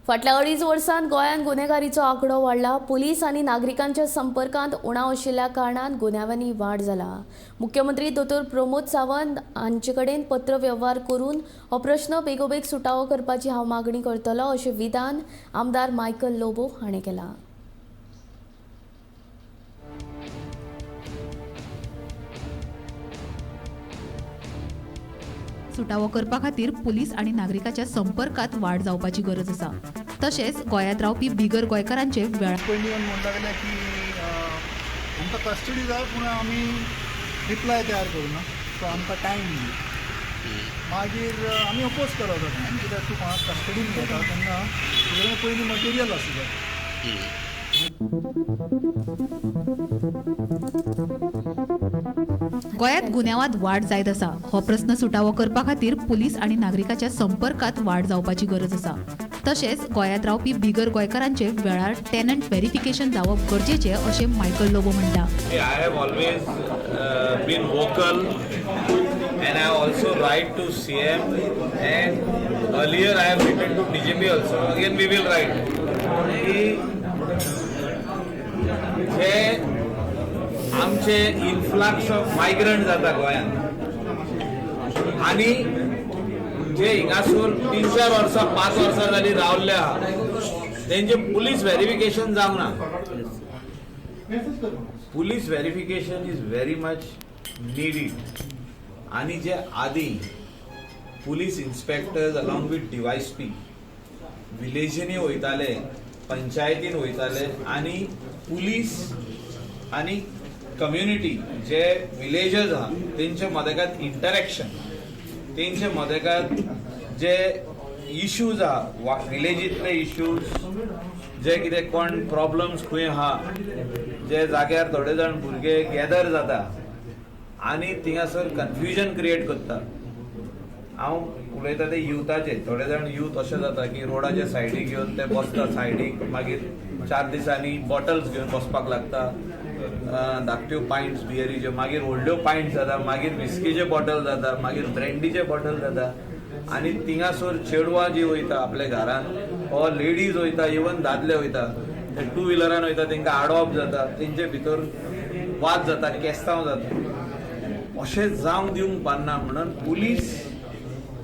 फाटल्या 2.5 वर्सांत गोंयांत गुन्हेगारीचो आंकडो वाडला. पुलीस आनी नागरिकांच्या संपर्कांत उणाव आशिल्ल्या कारणान गुन्यांवांनी वाड जाला. मुख्यमंत्री दोतोर प्रमोद सावंत हांचे कडेन पत्र वेव्हार करून हो प्रश्न बेगोबेग सुटावो करपाची हांव मागणी करतलो अशें विधान आमदार मायकल लोबो हाणें केलां. सुटावो करपा खातीर पुलीस आनी नागरिकाच्या संपर्कात वाड जावपाची गरज आसा. तशेंच गोंयांत रावपी बिगर गोंयकारांचे वेळा पयलीं येवन म्हणूंक लागले की आमकां कस्टडी जाय पूण आमी रिप्लाय तयार करूना, सो आमकां टायम दी. मागीर आमी अपोज केलो तो टायम, कित्याक तूं कोणाक कस्टडीन घेता तेन्ना तुजे पयलीं मटेरियल आसूं जाय. गोंयांत गुन्यांवांत वाड जायत आसा. हो प्रस्न सुटावो करपा खातीर पुलीस आनी नागरिकाच्या संपर्कात वाड जावपाची गरज आसा. तशेंच गोंयांत रावपी बिगर गोंयकारांचे वेळार टेनंट व्हेरिफिकेशन जावप गरजेचें अशें मायकल लोबो म्हणटा. I have always been vocal and I also write to CM and earlier I have written to DGP also. Again we will write की जे आमचे इन्फ्लक्स ऑफ मायग्रंट जाता गोंयांत आनी जे हिंगासूर 3-4 वर्सां 5 वर्सां जाली रावल्ले आहा तेंचे पुलीस व्हेरिफिकेशन जावंक ना. Police verification is very much needed. आनी जे आदी police inspectors along with DYSP विलेजींनी वयताले, पंचायतीन वयताले आनी पुलीस आनी कम्युनिटी जे विलेजर्स आहा तेंचे मदेकात इंटरेक्शन, तेंचे मदेकात जे इश्यूज आहा, विलेजींतले इश्यूज, जे कितें कोण प्रॉब्लम्स खंय आहा, जे जाग्यार थोडे जाण भुरगे गॅदर जाता आनी थिंगासर कन्फ्युजन क्रिएट करता. हांव उलयता ते युथाचे. थोडे जाण यूथ अशें जाता की रोडाच्या सायडीक येवन ते बसता सायडीक, मागीर 4 दिसांनी बॉटल्स घेवन बसपाक लागता, धाकट्यो पायंट्स बियरीच्यो, मागीर व्हडल्यो पायंट्स जाता, मागीर विस्कीचे बॉटल जाता, मागीर ब्रँडीचे बॉटल जाता आनी थिंगासर चेडवां जी वयता आपल्या घरान वा लेडीज वयता, इवन दादले वयता, ते टू व्हिलरान वयता, तेंकां आडोवप जाता, तेंचे भितर वाद जाता, केस्तांव जाता. अशें जावंक दिवंक पारना म्हणून पुलीस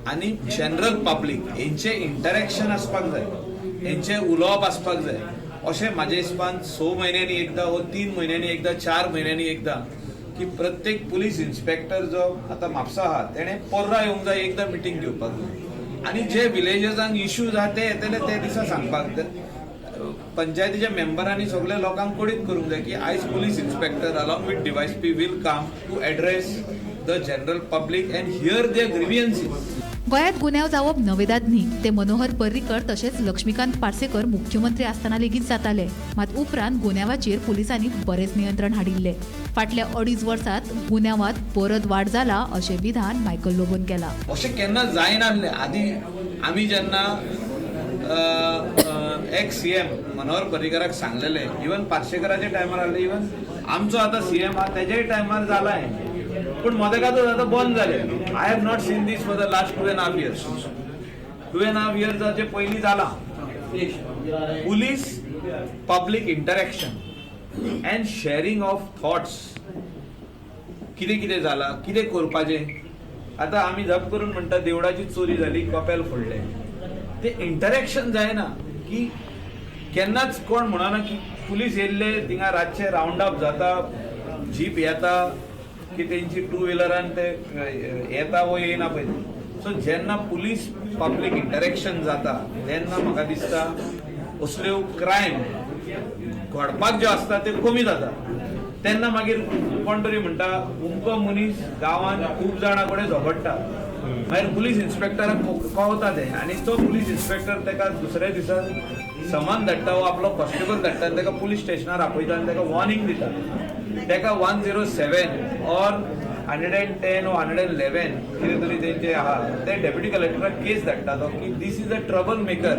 आनी जनरल पब्लीक हेंचें इंटरेक्शन आसपाक जाय, हेंचें उलोवप आसपाक जाय. अशें म्हाज्या हिसपान 6 म्हयन्यांनी एकदां वा 3 म्हयन्यांनी एकदां, 4 म्हयन्यांनी एकदां की प्रत्येक पुलीस इन्स्पेक्टर जो आतां म्हापसा आहा तेणें पर्रा येवंक जाय, एकदां मिटींग घेवपाक जाय आनी जे विलेजर्सांक इश्यूज आहा ते येतले ते दिसा सांगपाक जाय. पंचायतीच्या मेंबरांनी सगल्या लोकांक कळीत करूंक जाय की आयज police inspector along with DYSP will come to address the general public and hear their grievances. गोंयांत गुन्यांव जावप नवेदाद न्ही. ते मनोहर पर्रीकर तशेंच लक्ष्मीकांत पार्सेकर मुख्यमंत्री आसतना लेगीत जाताले. मात उपरांत गुन्यांवाचेर पुलिसांनी बरेंच नियंत्रण हाडिल्लें. फाटल्या 2.5 वर्सांत गुन्यांवांत परत वाड जाला अशें विधान मायकल लोबोन केलां. अशें केन्ना जायनासलें. आदी आमी जेन्ना एक्स सीएम मनोहर पर्रीकराक सांगलेलें, इवन पार्सेकराच्या टायमार आहलें, इवन आमचो आतां सीएम आहा तेज्याय टायमार जाला हें, पूण मदेकातूच आतां बंद जालें. I have not seen this for the last 2.5 years. 2.5 इयर्साचे पयलीं जालां. Police public interaction and sharing of thoughts, कितें कितें जालां, कितें करपाचें. आतां आमी जप करून म्हणटा देवळाची चोरी जाली, कपेल फोडलें, ते इंटरेक्शन जायना की केन्नाच कोण म्हणना की पुलीस येयल्ले थिंगा रातचे रावंड अप जाता, जीप येता की तेंची टू व्हिलरान ते येता वो येयना पळय. सो जेन्ना पुलीस पब्लीक इंटरेक्शन जाता तेन्ना म्हाका दिसता असल्यो क्रायम घडपाक ज्यो आसता त्यो कमी जाता. तेन्ना मागीर कोण तरी म्हणटा उमको मनीस गांवांत खूब जाणां कडेन झगडटा, मागीर पुलीस इन्स्पेक्टराक कळता तें आनी तो पुलीस इन्स्पेक्टर ताका दुसऱ्या दिसा समन धाडटा वो आपलो कॉन्स्टेबल धाडटा आनी ताका पुलीस स्टेशनार आपयता आनी ताका वॉर्निंग दिता. ताका 107 ऑर 110 वा 111 कितें तरी तेंचे आहा ते डेप्युटी कलेक्टराक केस धाडटा तो की this is a trouble maker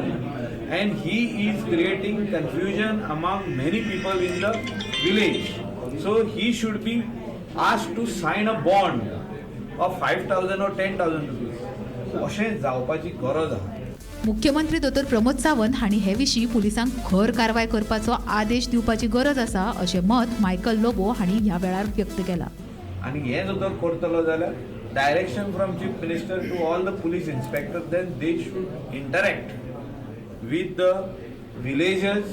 and he is creating confusion among many people in the village, so he should be asked to sign a bond of 5,000 or 10,000 rupees. अशें जावपाची गरज आहा. मुख्यमंत्री दोतोर प्रमोद सावंत हांणी हे विशीं पुलिसांक खर कारवाय करपाचो आदेश दिवपाची गरज आसा अशें मत मायकल लोबो हांणी ह्या वेळार व्यक्त केलां. आनी हें जर तर करतलो जाल्यार direction from chief minister to all the police inspector, then they should interact with the villagers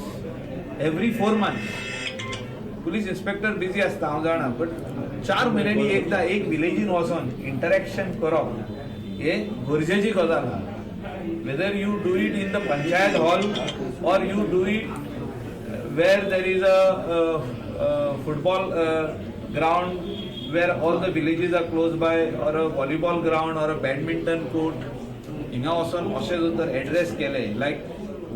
every 4 months. Police inspector busy आसता हांव जाणा, बट 4 म्हयन्यांनी एकदां एक विलेजीन वचोन इंटरॅक्शन करप हें गरजेची गजाल आहा. Whether you do it in the panchayat hall or you do it where there is a football ground where all the villages are close by, or a volleyball ground or a badminton court, हिंगा वचोन अशें जर तर address केले, like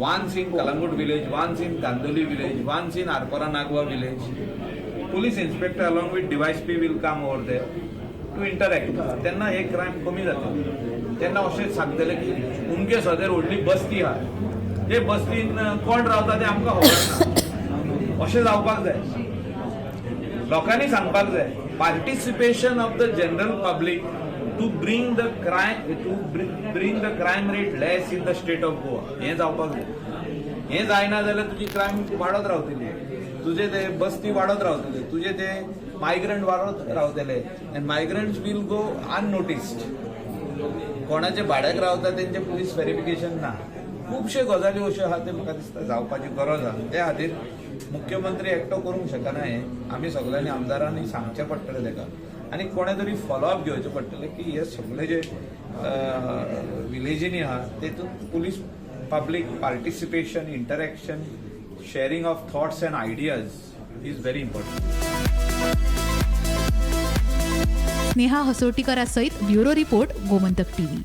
once in Calangute village, once in Candolim village, once in Arpora Nagwa village, police inspector along with DySP will come over there to interact, तेन्ना हे crime कमी जातले. तेन्ना अशें सांगतले की उमके सदेर व्हडली बस्ती आहा, ते बस्तीन कोण रावता तें आमकां खबर ना, अशें जावपाक जाय. लोकांनी सांगपाक जाय. Participation of the general public to bring the crime to bring the crime rate less in the state of Goa हें जावपाक जाय. हें जायना जाल्यार तुजी क्रायम वाडत रावतली, तुजे ते बस्ती वाडत रावतले, तुजे ते मायग्रंट वाडत रावतले, and migrants will go unnoticed. कोणाचे भाड्याक रावता तेंचे पुलीस व्हेरिफिकेशन ना. खुबशे गजाली अश्यो आहा ते म्हाका दिसता जावपाची गरज आहा. ते खातीर मुख्यमंत्री एकटो करूंक शकना हें, आमी सगळ्यांनी आमदारांनी सांगचें पडटलें ताका, आनी कोणें तरी फॉलोअप घेवचें पडटलें की हे सगळे जे विलेजींनी आहा तेतून police public participation, interaction, sharing of thoughts and ideas is very important. Sneha हसोटीकरा सहित ब्युरो रिपोर्ट, गोमंतक टीव्ही.